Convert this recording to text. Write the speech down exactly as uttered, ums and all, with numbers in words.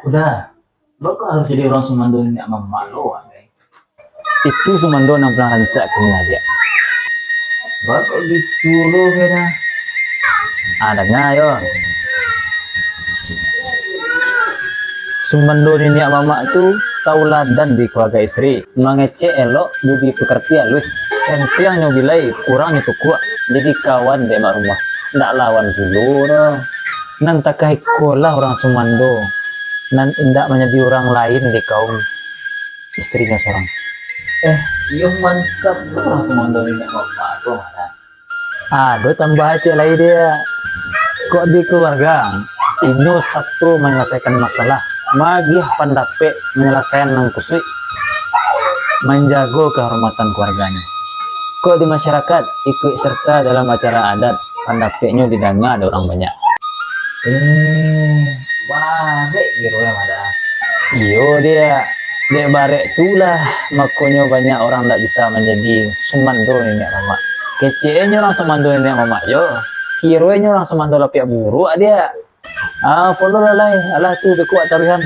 Uda, baa kok harus jadi urang sumando niniak mamak lo, Wak, deh? Itu sumando nan paling rancak kini, Diak. Baa kok gitu lo, kena? Ah, danga yo. Sumando niniak mamak tu tauladan di kaluarga isteri, mangecek elok, budi pekerti aluih. Sempiang nyo bilai, kurang nyo tukuak, jadi kawan dek mak rumah, ndak lawan pulo doh. Nan takah iko lah urang sumando, nan indak manjadi urang lain di kaum isterinyo sorang. Eh, iyo mantap tu urang sumando niniak mamak tu, Mak. Ado tambah ciek lai, Diak. Kok di kaluarga, inyo satru manyalasaikan masalah, magiah pandapek, manyalasaian nan kusuik, manjago kahormatan kaluarganyo. Kok di masyarakat, ikuik serta dalam acara adat, pandapeknyo didanga dek urang banyak. Eh, barek kiro lah, Mak. Iyo, Diak. Dek barek tu lah, makonyo banyak urang ndak bisa manjadi sumando niniak mamak. Keceknyo urang sumando niniak mamak jo. Kironyo urang sumando lapiak buruak, Diak. Ah, pololah lai, alah tu beko taruihan.